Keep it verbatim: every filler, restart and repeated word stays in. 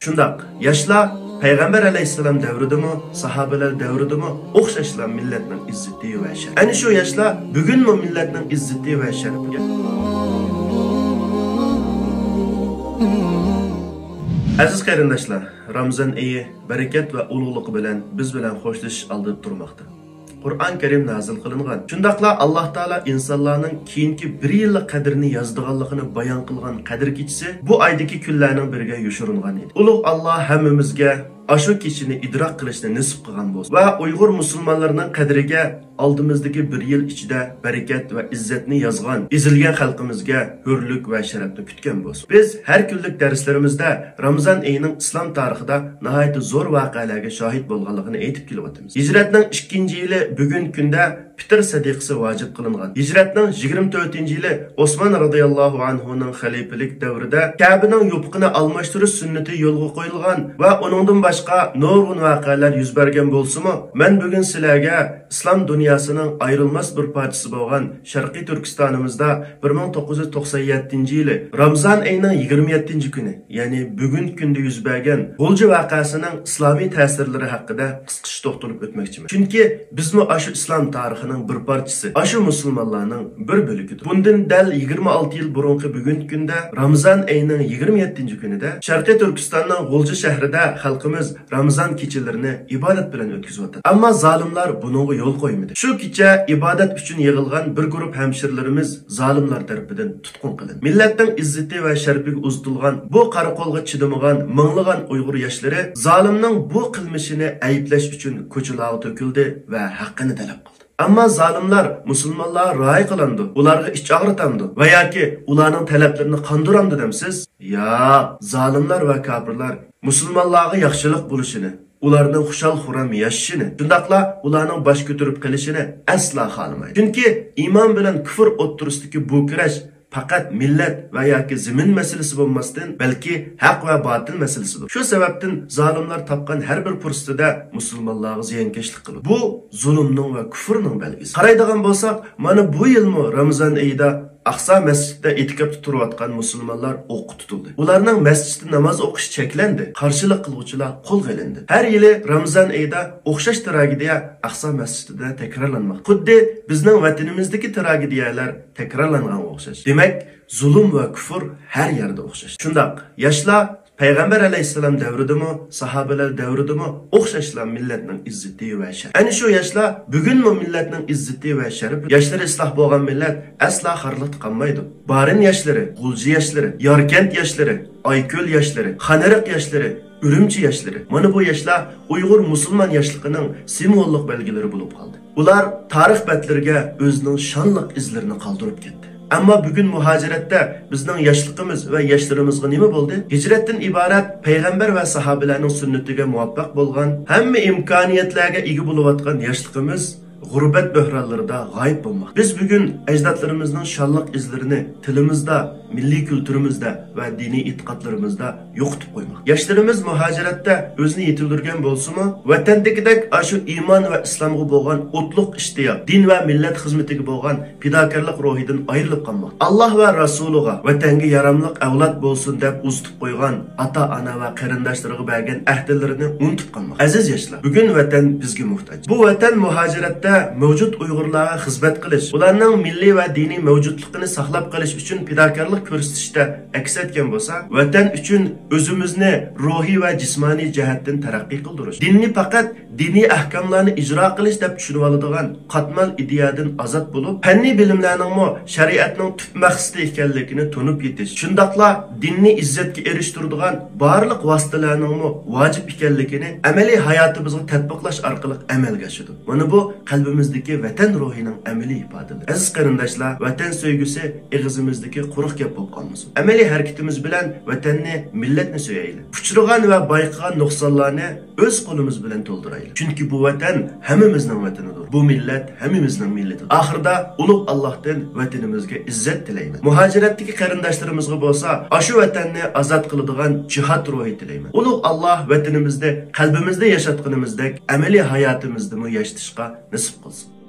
شۇنداق، ياشلار پەيغەمبەر ئەلەيھىسسالام دەۋرىدىمۇ، ساھابىلەر دەۋرىدىمۇ ئوخشاشلا مىللەتنىڭ ئىززىتى ۋە شەرىپى. ئەنە شۇ ياشلار بۈگۈنمۇ مىللەتنىڭ ئىززىتى ۋە شەرىپىگە. ئەزىز قېرىنداشلار، رامىزان ئېيى بەرىكەت ۋە ئۇلۇغلۇقى بىلەن بىز بىلەن خوشلىشىش ئالدىدا تۇرماقتا. قۇرئان كەرىم نازىل قىلىنغان. شۇنداقلا ئاللاھ تائالا ئىنسانلارنىڭ كېيىنكى بىر يىللىق قەدرىنى يازىدىغانلىقىنى بايان قىلغان قەدىر كېچىسى بۇ ئايدىكى كۈنلەرنىڭ بىرىگە يوشۇرۇنغان ئىدى. ئۇلۇغ ئاللاھ ھەممىمىزگە ئاشۇ كېچىنى ئىدراك قىلىشنى نېسىپ قىلغان بولسۇن ۋە ئۇيغۇر مۇسۇلمانلىرىنىڭ قەدرىگە ئالدىمىزدىكى بىر يىل ئىچىدە بەرىكەت ۋە ئىززەتنى يازغان، ئېزىلگەن خەلقىمىزگە ھۆرلۈك ۋە شەرەپنى پۈتكەن بولسۇن. بىز ھەر كۈنلۈك دەرسلىرىمىزدە رامىزان ئېيىنىڭ ئىسلام تارىخىدا ناھايىتى زور ۋەقەلەرگە شاھىت بولغانلىقىنى ئېيتىپ كېلىۋاتىمىز. ھىجرەتنىڭ ئىككىنچى يىلى بۈگۈنكى كۈندە پىتىر سەدىقىسى ۋاجىپ قىلىنغان. ھىجرەتنىڭ يىگىرمە تۆتىنچى يىلى ئوسمان رازىياللاھۇ ئەنھۇنىڭ خەلىپىلىك دەۋرىدە كەبىنىڭ يوپۇقىنى ئالماشتۇرۇش سۈننىتى يولغا قويۇلغان ۋە ئۇنىڭدىن باشقا نۇرغۇن ۋەقەلەر يۈز بەرگەن بولسىمۇ، مەن بۈگۈن سىلەرگە ئىسلام دۇنياسىنىڭ ئايرىلماس بىر پارچىسى بولغان شەرقىي تۈركىستانىمىزدا بىر مىڭ توققۇز يۈز توقسان يەتتىنچى يىلى رامىزان ئېيىنىڭ يىگىرمە يەتتىنچى كۈنى، يەنى بۈگۈنكى كۈندە يۈز بەرگەن غۇلجا ۋەقەسىنىڭ ئىسلامىي تەسىرلىرى ھەققىدە قىسقىچە توختىلىپ ئۆتمەكچىمەن. چۈنكى بىزمۇ ئاشۇ ئىسلام تارىخىنىڭ بىر پارچىسى، ئاشۇ مۇسۇلمانلارنىڭ بىر بۆلىكىدۇر. بۇندىن دەل يىگىرمە ئالتە يىل بۇرۇنقى بۈگۈنكى كۈندە، رامىزان ئېيىنىڭ يىگىرمە يەتتىنچى كۈنىدە شەرقىي تۈركىستاننىڭ غۇلجا شەھىرىدە خەلقىمىز رامىزان كېچىلىرىنى ئىبادەت بىلەن ئۆتكۈزۈۋاتىدۇ. ئەمما زالىملار بۇنىڭغا يول قويمىدى. شۇ كېچە ئىبادەت ئۈچۈن يىغىلغان بىر گۇرۇپ ھەمشىرىلىرىمىز زالىملار تەرىپىدىن تۇتقۇن قىلىندى. مىللەتنىڭ ئىززىتى ۋە شەرىپىگە ئۇزىتىلغان بۇ قارا قولغا چىدىمىغان مىڭلىغان ئۇيغۇر ياشلىرى زالىمنىڭ بۇ قىلمىشىنى ئەيىبلەش ئۈچۈن كوچىلارغا تۆكۈلدى ۋە ھەققىنى تەلەپ قىلدى. ئەمما زالىملار مۇسۇلمانلارغا رايى قىلامدۇ، ئۇلارغا ئىچ ئاغرىتامدۇ ۋە ياكى ئۇلارنىڭ تەلەپلىرىنى قاندۇرامدۇ دەمسىز؟ ياق، زالىملار ۋە كاپىرلار مۇسۇلمانلارغا ياخشىلىق بولۇشىنى، ئۇلارنىڭ خۇشال-خۇرام ياشىشىنى، شۇنداقلا ئۇلارنىڭ باش كۆتۈرۈپ قېلىشىنى ئەسلا خالىمايدۇ. چۈنكى ئىمان بىلەن كۇفر ئوتتۇرىسىدىكى بۇ كۈرەش پەقەت مىللەت ۋە ياكى زېمىن مەسىلىسى بولماستىن، بەلكى ھەق ۋە باتىل مەسىلىسىدۇر. شۇ سەۋەبتىن زالىملار تاپقان ھەر بىر پۇرسىتىدە مۇسۇلمانلارغا زىيانكەشلىك قىلىدۇ. بۇ زۇلۇمنىڭ ۋە كۇفرنىڭ بەلگىسى. قارايدىغان بولساق، مانا بۇ يىلمۇ رامىزان ئېيىدا ئەقسا مەسچىتىدە ئېتىكاپتا تۇرۇۋاتقان مۇسۇلمانلار ئوققا تۇتۇلدى. ئۇلارنىڭ مەسچىتتە ناماز ئوقۇشى چەكلەندى، قارشىلىق قىلغۇچىلار قولغا ئېلىندى. ھەر يىلى رامىزان ئېيىدا ئوخشاش تراگېدىيە ئەقسا مەسچىتىدە تەكرارلانماقتا. خۇددى بىزنىڭ ۋەتىنىمىزدىكى تراگېدىيەلەر تەكرارلانغانغا ئوخشاش. دېمەك، زۇلۇم ۋە كۇفر ھەر يەردە ئوخشاش. شۇنداق، ياشلار پەيغەمبەر ئەلەيھىسسالام دەۋرىدىمۇ، ساھابىلەر دەۋرىدىمۇ ئوخشاشلا مىللەتنىڭ ئىززىتى ۋە شەرىپى. ئەنە شۇ ياشلار بۈگۈنمۇ مىللەتنىڭ ئىززىتى ۋە شەرىپى. ياشلىرى ئىسلاھ بولغان مىللەت ئەسلا خارلىقتا قالمايدۇ. بارىن ياشلىرى، غۇلجا ياشلىرى، ياركەنت ياشلىرى، ئايكۆل ياشلىرى، خانئېرىق ياشلىرى، ئۈرۈمچى ياشلىرى. مانا بۇ ياشلار ئۇيغۇر مۇسۇلمان ياشلىقىنىڭ سىمۋوللۇق بەلگىلىرى بولۇپ قالدى. ئۇلار تارىخ بەتلىرىگە ئۆزىنىڭ شانلىق ئىزلىرىنى قالدۇرۇپ كەتتى. ئەمما بۈگۈن مۇھاجىرەتتە بىزنىڭ ياشلىقىمىز ۋە ياشلىرىمىزغا نېمە بولدى؟ ھىجرەتتىن ئىبارەت پەيغەمبەر ۋە ساھابىلەرنىڭ سۈننىتىگە مۇۋاپىق بولغان، ھەممە ئىمكانىيەتلەرگە ئىگە بولۇۋاتقان ياشلىقىمىز غۇربەت بۆھرانلىرىدا غايىب بولماقتا. بىز بۈگۈن ئەجدادلىرىمىزنىڭ شانلىق ئىزلىرىنى تىلىمىزدا، مىللىي كۈلتۈرىمىزدە ۋە دىنىي ئېتىقادلىرىمىزدا يوقىتىپ قويماقتا. ياشلىرىمىز مۇھاجىرەتتە ئۆزىنى يېتىلدۈرگەن بولسىمۇ، ۋەتەندىكىدەك ئاشۇ ئىمان ۋە ئىسلامغا بولغان ئوتلۇق ئىشتىياق، دىن ۋە مىللەت خىزمىتىگە بولغان پىداكارلىق روھىدىن ئايرىلىپ قالماقتا. ئاللاھ ۋە رەسۇلىغا، ۋەتەنگە ياراملىق ئەۋلاد بولسۇن دەپ ئۇزىتىپ قويغان ئاتا-ئانا ۋە قېرىنداشلىرىغا بەرگەن ئەھدىلىرىنى ئۇنتۇپ قالماقتا. ئەزىز ياشلار، بۈگۈن ۋەتەن بىزگە موھتاج. بۇ ۋەتەن مۇھاجىرەتتە مەۋجۇت ئۇيغۇرلارغا خىزمەت قىلىش، ئۇلارنىڭ مىللىي ۋە دىنىي مەۋجۇتلۇقىنى ساقلاپ قېلىش ئۈچۈن پىداكارلىق كۆرسىتىشتە ئەكس ئەتكەن بولسا، ۋەتەن ئۈچۈن ئۆزىمىزنى روھىي ۋە جىسمانىي جەھەتتىن تەرەققىي قىلدۇرۇش، دىننى پەقەت دىنىي ئەھكاملارنى ئىجرا قىلىش دەپ چۈشىنىۋالىدىغان قاتمال ئىدىيەدىن ئازاد بولۇپ، پەننىي بىلىملەرنىڭمۇ شەرىئەتنىڭ تۈپ مەقسىتى ئىكەنلىكىنى تونۇپ يېتىش، شۇنداقلا دىننى ئىززەتكە ئېرىشتۈرىدىغان بارلىق ۋاسىتىلەرنىڭمۇ ۋاجىپ ئىكەنلىكىنى ئەمەلىي ھاياتىمىزغا تەتبىقلاش ئارقىلىق ئەمەلگە ئاشىدۇ. مانا بۇ قەلبىمىزدىكى ۋەتەن روھىنىڭ ئەمەلىي ئىپادىلىرى. ئەزىز قېرىنداشلار، ۋەتەن سۆيگۈسى ئېغىزىمىزدىكى قۇرۇق گەپ بولۇپ قالمىسۇن. ئەمەلىي ھەرىكىتىمىز بىلەن ۋەتەننى، مىللەتنى سۆيەيلى. پۇچۇرغان ۋە بايقىغان نۇقسانلارنى ئۆز قولىمىز بىلەن تولدۇرايلى. چۈنكى بۇ ۋەتەن ھەممىمىزنىڭ ۋەتىنىدۇر. بۇ مىللەت ھەممىمىزنىڭ مىللىتىدۇر. ئاخىرىدا ئۇلۇغ ئاللاھتىن ۋەتىنىمىزگە ئىززەت تىلەيمەن. مۇھاجىرەتتىكى قېرىنداشلىرىمىزغا بولسا ئاشۇ ۋەتەننى ئازاد قىلىدىغان جىھاد روھى تىلەيمەن. ئۇلۇغ ئاللاھ ۋەتىنىمىزنى قەلبىمىزدە ياشاتقىنىمىزدەك ئەمەلىي ھاياتىمىزدىمۇ ياشىتىشقا نېسىپ قىلسۇن.